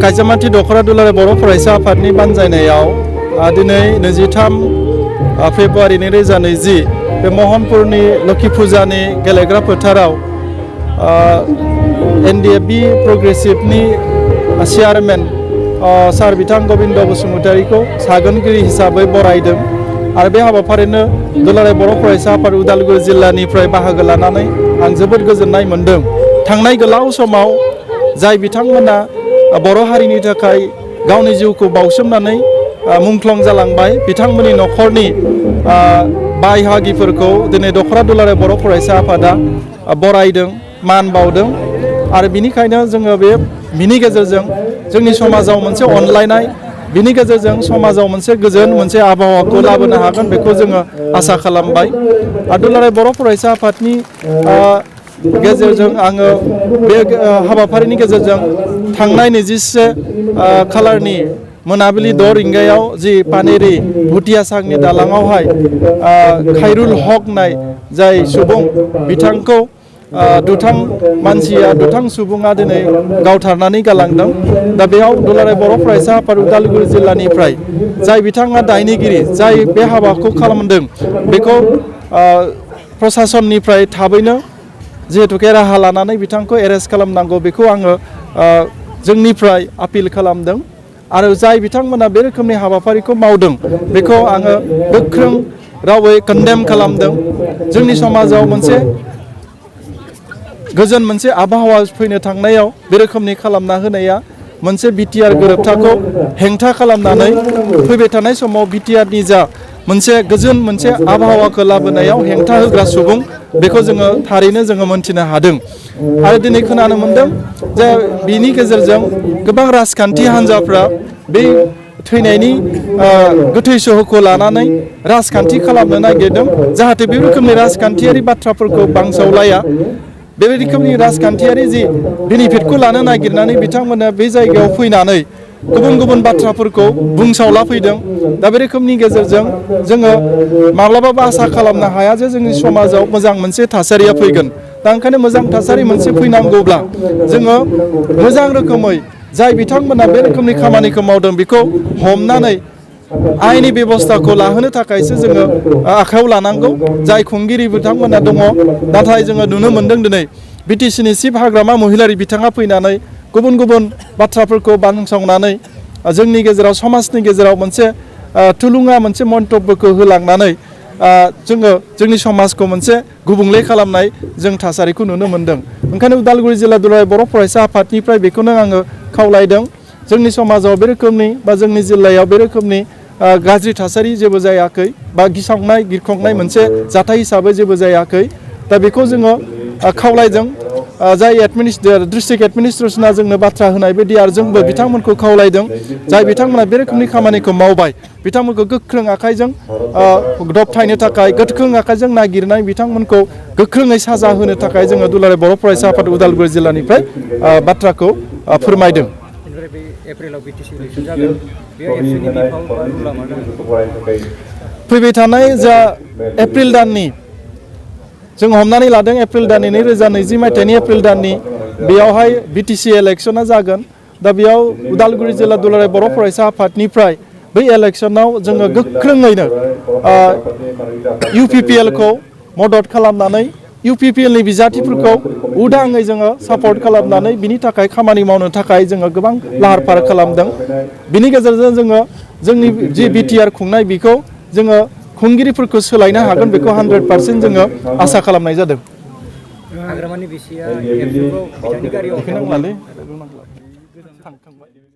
कायजामाथि दखरा दुलाराय बर' फरायसा आफादनि बानजायनायाव दिनै 23 फेब्रुवारि 2020 बे महनपुरनि लोखि फुजानि गेलेग्रा फोथाराव NDFB प्रोग्रेसिवनि चेयारमेन सार बिथां गोविंद बसुमतारीखौ सागोनगिरि हिसाबै बरायदों आरो बे हाबाफारिनो दुलाराय बर' फरायसा आफाद उदालगुरि जिल्लानिफ्राय बाहागो लानानै आं जोबोद गोजोननाय मोन्दों। थांनाय गोलाव समाव जाय बिथांमोना बर' हारिनि थाखाय गावनि जिउखौ बाउसोमनानै मुंख्लं जालांबाय बिथांमोननि न'खरनि बाय-बाहागिफोरखौ दिनै दखरा दुलाराय बर' फरायसा आफादा बरायदों मान बावदों आरो बिनिखायनो जोङो बिनि गेजेरजों जोंनि समाजाव मोनसे अनलायनाय बिनि गेजेरजों समाजाव मोनसे गोजोन मोनसे आबहावाखौ लाबोनो हागोन बेखौ जोङो आसा खालामबाय। दुलाराय बर' फरायसा आफादनि गेजेरजों आङो बे हाबाफारिनि गेजेरजों थांनाय 21 खालारनि मोनाबिलि 6 रिंगायाव जि पानेरि भुटिया सांनि दालाङावहाय खायरुल हक नाय जाय सुबुं बिथांखौ दुथां सुबुङा दिनै गावथारनानै गालांदों। दा बेयाव दुलाराय बर' फरायसा आफाद उदालगुरि जिल्लानिफ्राय जाय बिथाङा दायनिगिरि जाय बे हाबाखौ खालामदों बेखौ प्रशासननिफ्राय थाबैनो जिहेतुके राहा लानानै बिथांखौ एरेस्ट खालामनांगौ बेखौ आङो जोंनिफ्राय आपिल खालामदों आरो जाय बिथांमोना बे रोखोमनि हाबाफारिखौ मावदों बेखौ आङो गोख्रों रावै कन्डेम खालामदों। जोंनि समाजाव मोनसे गोजोन मोनसे आबहावा फैनो थांनायाव बे रोखोमनि खालामना होनाया मोनसे बिटिआर गोरोबथाखौ हेंथा खालामनानै फैबाय थानाय समाव बिटिआरनि जा मोनसे गोजोन मोनसे आबहावाखौ लाबोनायाव हेंथा होग्रा सुबुं बेखौ जोङो थारैनो जोङो मोनथिनो हादों आरो दिनै खोनानो मोन्दों जे बिनि गेजेरजों गोबां राजखान्थि हान्जाफ्रा बे थैनायनि गोथै सहखौ लानानै राजखान्थि खालामनो नागिरदों जाहाथे बे रोखोमनि राजखान्थियारि बाथ्राफोरखौ बांसावलाया बे रोखोमनि राजखान्थियारि जि बेनिफिटखौ लानो नागिरनानै बिथांमोना बे जायगायाव फैनानै गुबुन गुबुन बाथ्राफोरखौ बुंसावला फैदों। दा बे रोखोमनि गेजेरजों जोङो माब्लाबाबो आसा खालामनो हाया जे जोंनि समाजाव मोजां मोनसे थासारिया फैगोन। दा ओंखायनो मोजां थासारि मोनसे फैनांगौब्ला जोङो मोजां रोखोमै जाय बिथांमोना बे रोखोमनि खामानिखौ मावदों बेखौ हमनानै आयेननि बेबस्थाखौ लाहोनो थाखायसो जोङो आखायाव लानांगौ। जाय खुंगिरि बिथांमोना दङ नाथाय जोङो नुनो मोन्दों दिनै बिटिसिनि चिफ हाग्रामा महिलारि बिथाङा फैनानै गुबुन गुबुन बाथ्राफोरखौ बानसावनानै जोंनि गेजेराव समाजनि गेजेराव मोनसे थुलुंगा मोनसे मन्तब्यखौ होलांनानै जोङो जोंनि समाजखौ मोनसे गुबुंले खालामनाय जों थासारिखौ नुनो मोन्दों। ओंखायनो उदालगुरि जिल्ला दुलाराय बर' फरायसा आफादनिफ्राय बेखौनो आङो खावलायदों जोंनि समाजाव बे रोखोमनि बा जोंनि जिल्लायाव बे रोखोमनि गाज्रि थासारि जेबो जायाखै बा गिसांनाय गिख्रंनाय मोनसे जाथाय हिसाबै जेबो जायाखै। दा बेखौ जोङो खावलायदों जाय डिस्ट्रिक्ट एडमिनिस्ट्रेसना जोंनो बाथ्रा होनाय बायदि आरो जोंबो बिथांमोनखौ खावलायदों जाय बिथांमोना बे रोखोमनि खामानिखौ मावबाय बिथांमोनखौ गोख्रों आखाइजों दबथायनो थाखाय गोख्रों आखाइजों नागिरनाय बिथांमोनखौ गोख्रोङै साजा होनो थाखाय जोङो दुलाराय बर' फरायसा आफाद उदालगुरि जिल्लानिफ्राय बाथ्राखौ फोरमायदों। फैबाय थानाय जा एप्रिल दाननि जों हमनानै लादों एप्रिल दाननि 2020 मायथाइनि एप्रिल दाननि बेयावहाय बिटिसि इलेक्सना जागोन। दा बेयाव उदालगुरि जिल्ला दुलाराय बर' फरायसा आफादनिफ्राय बै इलेक्सनाव जोङो गोख्रोङैनो UPPLखौ मदद खालामनानै UPPLनि बिजाथिफोरखौ उदाङै जोङो सापर्ट खालामनानै बिनि थाखाय खामानि मावनो थाखाय जोङो गोबां लाहार फाहार खालामदों। बिनि गेजेरजों जोङो जोंनि जि बिटिआर खुंनाय बेखौ जोङो खुंगिरिफोरखौ सोलायनो हागोन बेखौ 100% जोङो आसा खालामनाय जादों।